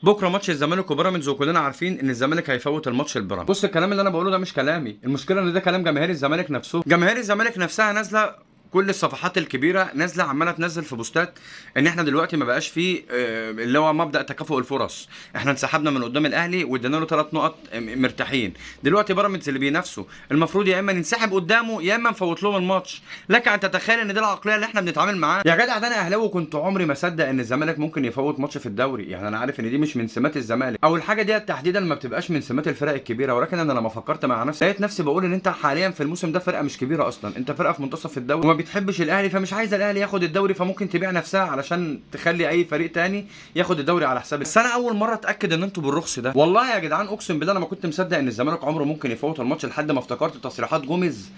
بكره ماتش الزمالك وبيراميدز، وكلنا عارفين ان الزمالك هيفوت الماتش البيراميدز. بص الكلام اللي انا بقوله ده مش كلامي، المشكلة ان ده كلام جماهير الزمالك نفسه. جماهير الزمالك نفسها نازله، كل الصفحات الكبيرة نازله عماله تنزل في بوستات ان احنا دلوقتي ما بقاش فيه اللي هو مبدا تكافؤ الفرص. احنا انسحبنا من قدام الاهلي وادينا له 3 نقط مرتاحين. دلوقتي بيراميدز اللي بينافسه المفروض يا اما ننسحب قدامه يا اما نفوت لهم الماتش. لك ان تتخيل ان دي العقلية اللي احنا بنتعامل معاها يا جدع. ده انا اهلاوي وكنت عمري ما اصدق ان الزمالك ممكن يفوت ماتش في الدوري. يعني انا عارف ان دي مش من سمات الزمالك او الحاجة دي تحديدا ما بتبقاش من سمات الفرق الكبيره، ولكن انا لما فكرت مع نفسي لقيت نفسي بقول ان انت حاليا في الموسم ده فرقه مش كبيرة اصلا، انت فرقه في منتصف الدوري وما بتحبش الاهلي، فمش عايزه الاهلي ياخد الدوري، فممكن تبيع نفسها علشان تخلي اي فريق تاني ياخد الدوري على حساب. بس انا اول مرة اتاكد ان انتوا بالرخص ده. والله يا جدعان اقسم بالله انا ما كنت مصدق ان الزمالك عمره ممكن يفوت الماتش لحد ما افتكرت تصريحات جوميز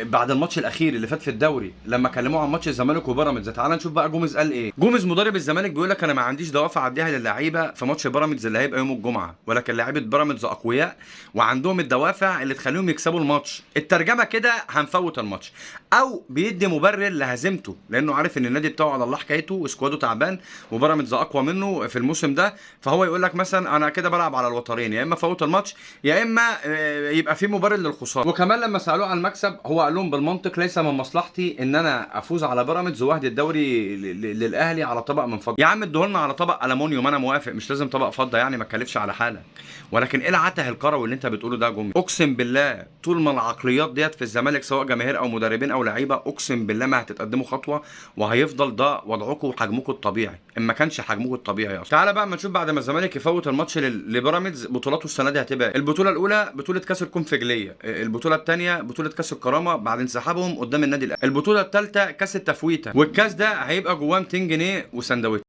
بعد الماتش الاخير اللي فات في الدوري لما كلموه عن ماتش الزمالك وبيراميدز. تعال نشوف بقى جوميز قال ايه. جوميز مدرب الزمالك بيقول لك انا ما عنديش دوافع اديها للعيبة في ماتش بيراميدز اللي هيبقى يوم الجمعة، ولكن لعيبة بيراميدز اقوياء وعندهم الدوافع اللي تخليهم يكسبوا الماتش. الترجمة كده هنفوت الماتش، او بيدي مبرر لهزيمته لانه عارف ان النادي بتاعه على الله حكايته وسكواده تعبان وبيراميدز اقوى منه في الموسم ده. فهو يقول لك مثلا انا كده بلعب على الوترين، يا اما فوت الماتش يا اما يبقى في مبرر للخساره. وكمان لما سالوه عن المكسب هو قال لهم بالمنطق ليس من مصلحتي ان انا افوز على بيراميدز واهدي الدوري للاهلي على طبق من فضة. يا عم اديهولنا على طبق المونيوم انا موافق، مش لازم طبق فضة يعني، ما تكلفش على حالك. ولكن ايه العته الكروي اللي انت بتقوله ده يا جملة؟ اقسم بالله طول ما العقليات ديت في الزمالك سواء جماهير او مدربين او لعيبة اقسم بالله ما هتتقدموا خطوة، وهيفضل ده وضعكم وحجمكم الطبيعي ان ما كانش حجمكم الطبيعي اصلا. تعالى بقى اما نشوف بعد ما الزمالك يفوت الماتش لبيراميدز بطولاته السنة دي هتبقى البطولة الاولى بطوله كاس الكونفدراليه، البطولة الثانية بطوله كاس الكرامة بعد انسحابهم قدام النادي الاهلي، البطولة الثالثة كاس التفويته، والكاس ده هيبقى جواه 200 جنيه وسندوتش.